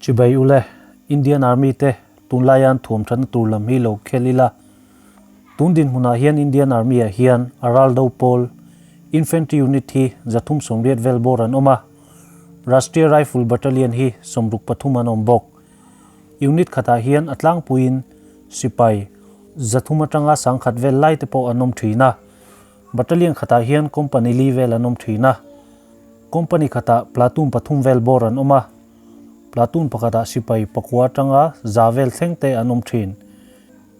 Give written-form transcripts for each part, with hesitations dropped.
Chibai ule, Indian Army te tunlaia an thuam thatna tur lam hi lo khel ila. Tun dinhmunah hian Indian Army ah hian a ral do pawl, Infantry Unit hi 380 vel bawr an awm a, Rashtriya Rifle Battalion hi 63 an awm bawk. Unit khatah hian a tlangpuiin sipai 300 atanga 1000 vel lai te pawh an awm thin a. Battalion khatah hian company li vel an awm thin a. Company khatah platoon pathum vel bawr an awm a. Platoon pakhatah sipai pakua atanga za vel thleng te an awm thin.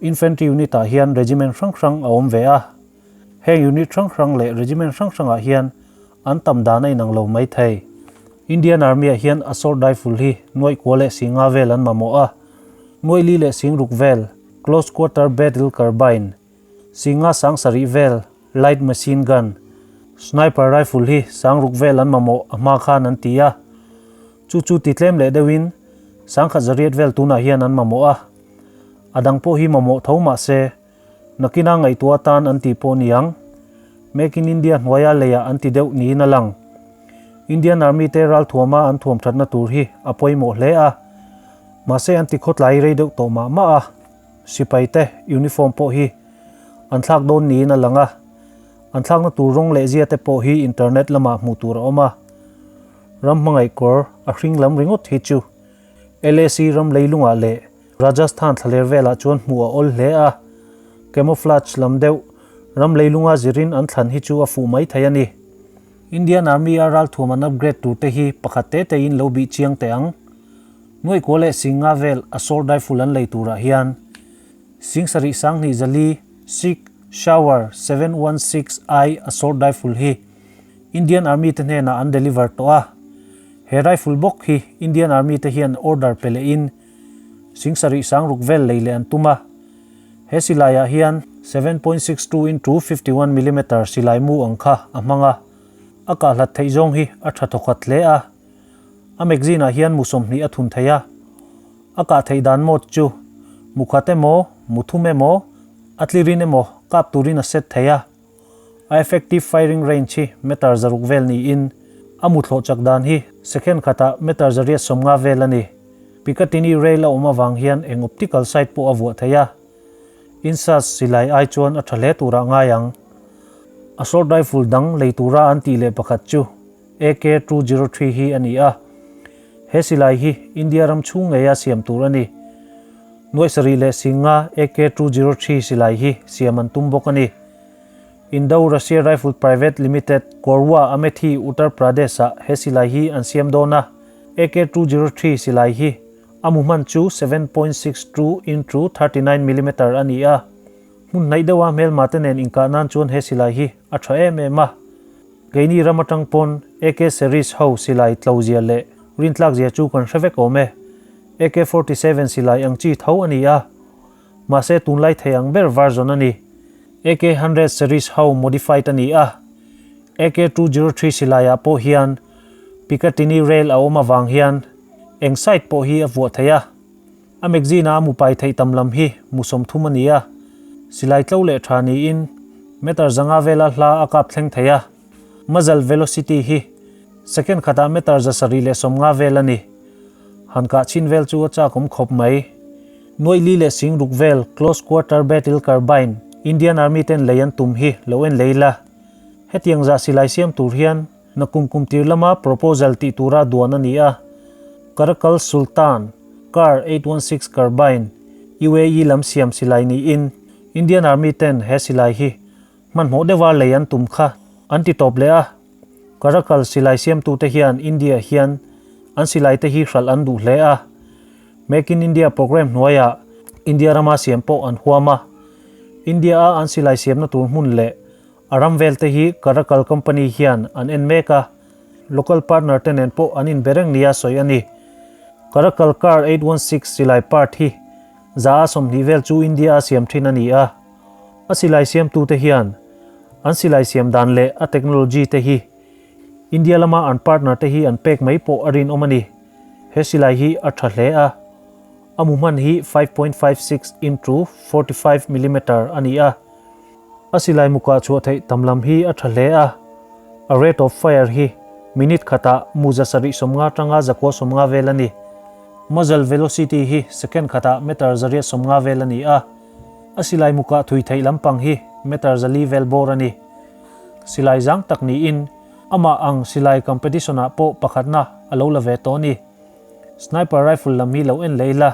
Infantry unit ah hian regiment hrang hrang a awm ve a. Heng unit hrang hrang leh regiment hrang hrangah hian an tam dan a inang lo mai thei. Indian Army ah hian assault rifle hi nuaih kua leh singa vel an mamawh a. Nuaih li leh singruk vel close quarter battle carbine, Singa sang sarih vel, light machine gun, sniper rifle hi sangruk vel an mamawh a hma khan an ti a. Chu chu ti tlem leh deuhin sangkhat zariat vel tunah hian an mamawh a. A dang pawh hi mamawh tho mah se, nakina ngaihtuah atan an tih pawh niang. Make in India hnuaia leiah an ti deuh niin a lang. Indian Army te ralthuama an thuam thatna tur hi a pawimawh hle a. Mahse an ti khawtlai rei deuh tawh mah mah a. Sipai te uniform pawh hi an thlak dawn niin a lang a, an thlakna tur rawng leh zia te pawh hi internet lamah hmuh tur a awm a. Ram hmangaih kawr a hring lam ringawt hi chu LAC ram leilungah leh Rajasthan thlaler velah chuan hmuh a awl hle a, camouflage lam deuh ram leilunga zirin an thlan hi chu a fuh mai thei a ni. Indian Army a ralthuam an upgrade tur te hi pakhat te tein lo bih chiang teh ang. Nuaihkua leh Singa vel assault rifle an lei turah hian Sing sarih sanghnih zali Sig Sauer 716 I assault rifle hi Indian Army te hnenah an deliver tawh a. He rifle bawk hi Indian Army te hian order pe lehin Sing sarih sangruk vel lei leh an tum a. He silaiah hian 7.62 into 51 millimeter silai mu ang kha a hmang a, a kahhlat theih zawng hi a tha thawkhat hle a. A magazine ah hian mu 20 a thun thei a, a kah theih dan mode chu mu khat emaw, mu thum emaw, a tlirin emaw kap turin a set thei a. A effective firing range hi meter 600 vel niin a mu thlawh chak dan hi second khatah meter 150 vel a ni. Picatinny rail a awm avang hian eng optical sight pawh a vuah thei a, INSAS silai ai chuan a tha hle turah ngai ang. Assault rifle dang lei tura an tih leh pakhat chu AK 203 hi a ni a, he silai hi India ram chhung ngeia siam tur a ni. Nuaih sarih leh singa AK 203 silai hi siam an tum bawk a ni. Indo Russia Rifle Private Limited, Korwa, Amethi, Uttar Pradesh-ah he silai hi an siam dawn a. AK 203 silai hi a mu hman chu 7.62 into 39 millimeter a ni a. Hmun hnaih deuha hmelma te nen inkah nan chuan he silai hi a tha em em a. Keini ram atang pawn AK series ho silai tlo zia leh rintlak zia chu kan hre vek awm e. AK 47 silai ang chi tho a ni a, mahse tunlai thei ang ber version a ni. AK 100 series ho modified a ni a, AK 203 silai ah pawh hian Picatinny rail a awm avang hian eng side pawh hi a vuah thei a. A magazine a mu pai theih tam lam hi mu 30 a ni a, silai tlo leh tha niin meter 500 vela hla a kap thleng thei a, muzzle velocity hi second khatah meter 750 vel a ni. Han kah chhin vel chu a chak awm khawp mai. Nuaih li leh 60 vel close quarter battle carbine Indian Army ten lei an tum hi lo en lei la. Hetiang zah silai siam tur hian Na kum kum tir lama proposal tih tura duan a ni a, Karakal Sultan Kar 816 Carbine, UAE lam siam silai niin Indian Army ten he silai hi hmanhmawh deuha lei an tum kha an ti tawp leh a. Karakal silai siamtute hian India hian an silai te hi hralh an duh hle a, Make in India programme hnuaiah India rama siam pawh an huam a, India a an silai siamna tur hmun leh A ram vel te hi Karakal company hian an en mek a, local partner te nen pawh an inbe reng nia sawi a ni. Karakal Car 816 silai part hi 120 vel chu India a siam thin a ni a, a silai siamtute hian an silai siam dan leh a technology te hi India lama an partner te hi an pek mai pawh a rinawm a ni. He silai hi a tha hle a, a mu hman hi 5.56 into 45 millimeter a ni a. A silai mukah chhuah theih tam lam hi a tha hle a, a rate of fire hi minute khatah mu 750 atanga 950 vel a ni. Muzzle velocity hi second khatah meter 150 vel a ni a, a silai mukah thui theih lampang hi meter 400 vel bawr a ni. Silai zang tak niin amah ang silai competition ah pawh pakhatna a lo la ve tawh a ni. Sniper rifle lam hi lo en leh ila,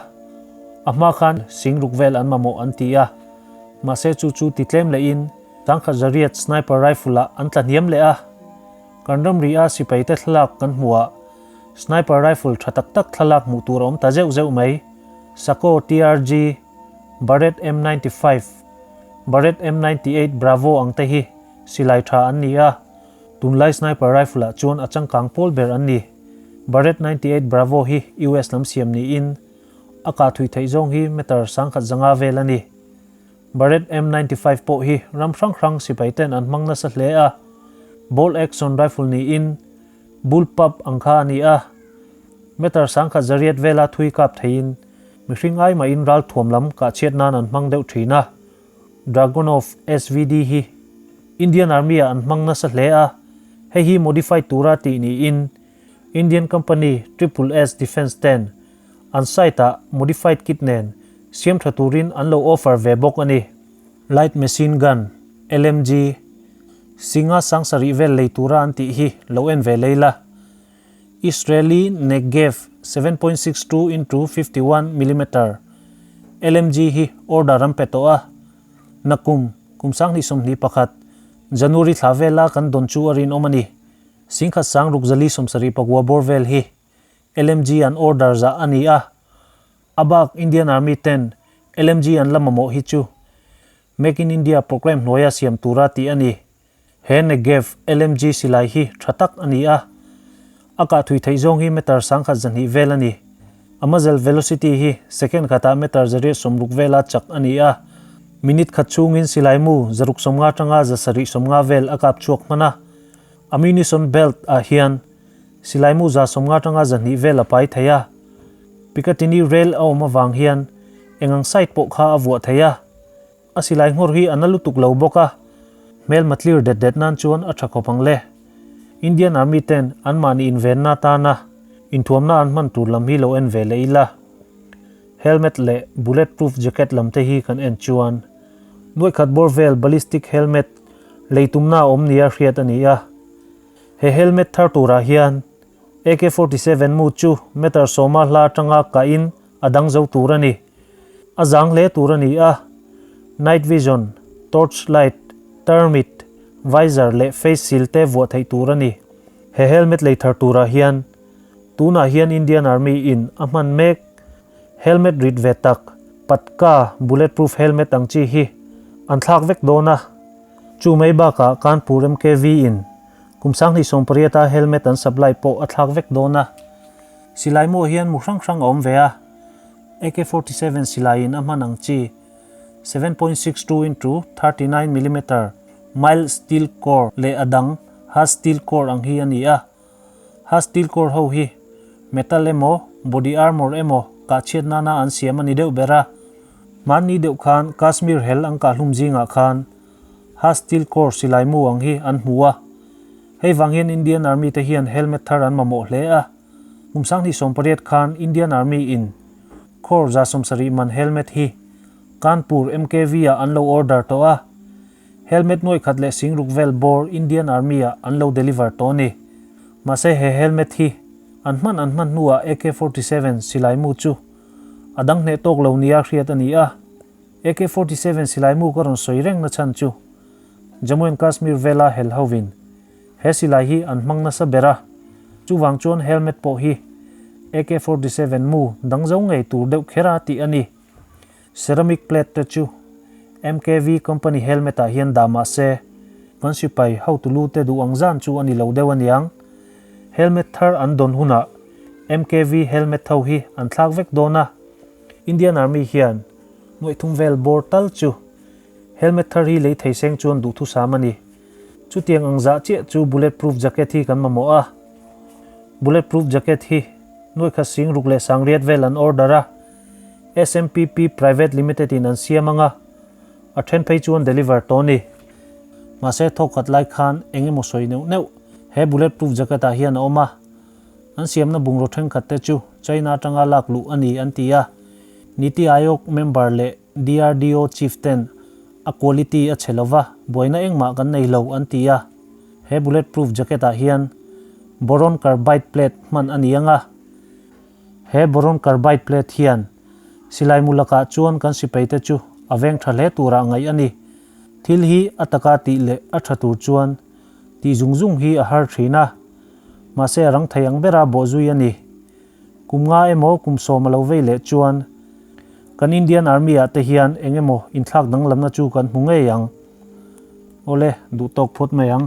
a hma khan sing ruk vel an mamawh an ti a, mahse chu chu ti tlem lehin 1100 sniper rifle ah an tla hniam leh a. Kan ramri a sipai te thlalak kan hmuh ah sniper rifle tha tak tak thlalak hmuh tur a awm ta zeuh zeuh mai. Sako TRG, Barrett M95, Barrett M98 Bravo ang te hi silai tha an ni a, tunlai sniper rifle ah chuan a changkang pawl ber an ni. Barrett 98 Bravo hi US lam siam niin a kah thui theih zawng hi meter 1100 vel a ni. Barrett M95 pawh hi ram hrang hrang sipai ten an hmang nasa hle a, bolt action rifle niin bullpup ang kha a ni a, meter 1100 vela thui kap theiin mihring ai mahin ralthuam lam kah chhiat nan an hmang deuh thin a. Dragunov SVD hi Indian Army ah an hmang nasa hle a, hei hi modified tura tih niin Indian company Triple S Defence ten an site ah modified kit nen siam tha turin an lo offer ve bawk a ni. Light Machine Gun, LMG, Singa sangsarih vel lei tura an tih hi lo en ve lei la. Israeli Negev 7.62 into 51 millimeter LMG hi order an pe tawh a, nakum kum 2021 January thla vela kan dawn chu a rinawm a ni. Singkhat sang ruk 474 bawr vel hi LMG an order zah a ni a, a bak Indian Army ten LMG an la mamawh hi chu Make in India programme hnuaia siam tura tih a ni. He Negev LMG silai hi tha tak a ni a, a kah thui theih zawng hi meter 1200 vel a ni. A muzzle velocity hi second khatah meter 160 vela chak a ni a, minute khat chhungin silai mu 650 atanga 750 vel a kap chhuak hman a. Ammunition belt ah hian silai mu 150 atanga 200 vel a pai thei a, Picatinny rail a awm avang hian engang side pawh kha a vuah thei a. A silai nghawr hi a na lutuk lo bawk a, hmelma tlir det det nan chuan a tha khawp ang le. Indian Army ten anmahni invenna atana inthuamna an hman tur lam hi lo en ve leh ila. Helmet leh bullet proof jacket lam te hi kan en chuan nuaihkhat bawr vel ballistic helmet lei tumna a awm nia hriat a ni a. He helmet thar turah hian AK-47 mu chu meter sawma hla atanga kahin a dang zo tur a ni. A zang hle tur a ni a, night vision, torch light, tarmit, visor leh face shield te vuah theih tur a ni. He helmet lei thar turah hian tunah hian Indian Army in a hman mek helmet rit ve tak patka bulletproof helmet ang chi hi an thlak vek dawn a. Chu mai bakah Kanpur MKV in kum 2018 a helmet an supply pawh a thlak vek dawn a. Silai mu ah hian mu hrang hrang a awm ve a, AK-47 silaiin a hman ang chi 7.62 into 39 millimeter mild steel core leh a dang hard steel core ang hi a ni a. Hard steel core ho hi metal emaw body armour emaw kah chhiat nana an siam a ni deuh ber a. Hmanni deuh khan Kashmir hel an kah hlum zingah khan hard steel core silai mu ang hi an hmu a. Hei vang hian Indian Army te hian helmet thar an mamawh hle a. Kum 2018 khan Indian Army in Core 70 man helmet hi Kanpur MKV ah an lo order tawh a. Helmet nuaih khat leh sing ruk vel bawr Indian Army ah an lo deliver tawh a ni. Mahse he helmet hi an hman an hman hnuah AK-47 silai mu chu a dang hneh tawk lo nia hriat a ni a. AK-47 silai mu ka rawn sawi reng na chhan chu Jammu and Kashmir vela hel hovin he silai hi an hmang nasa ber a, chuvang chuan helmet pawh hi AK-47 mu dang zo ngei tur deuh kher a tih a ni. Ceramic plate te chu MKV company helmet ah hian dah mah se kan sipai hotu lu te duh ang zan chu a ni lo deuh aniang. Helmet thar an dawn hunah MKV helmet ho hi an thlak vek dawn a, Indian Army hian nuaihthum vel bawr tal chu Helmet thar hi lei thei seng chuan duhthusam a ni. Chutiang ang zah chiah chu bullet proof jacket hi kan mamawh a. Bullet proof jacket hi nuaikhat sing ruk leh sangriat vel an order a. SMPP Private Limited in an siam ang a, a then phei chuan deliver tawh a ni. Mahse thawk khat lai khan eng emaw sawi neuh neuh he bullet proof jacket ah hian a awm a. An siamna bungraw thenkhat te chu China atanga lak luh a ni an ti a. Niti Aayog member leh DRDO chief ten a quality a chhe lova, buaina engmah kan nei lo an ti a. He bullet proof jacket ah hian boron carbide plate hman a ni ang a. He boron carbide plate hian silai mu lakah chuan kan sipai te chu a veng tha hle turah ngaih a ni. Thil hi a taka tih leh a tha tur chuan tih zung zung hi a har thin a, mahse a rang thei ang bera bawhzui a ni. Kum nga emaw kum sawm a lo vei leh chuan kan Indian Army ah te hian eng emaw inthlak danglamna chu kan hmu ngei ang. Awle, duh tawk phawt mai ang.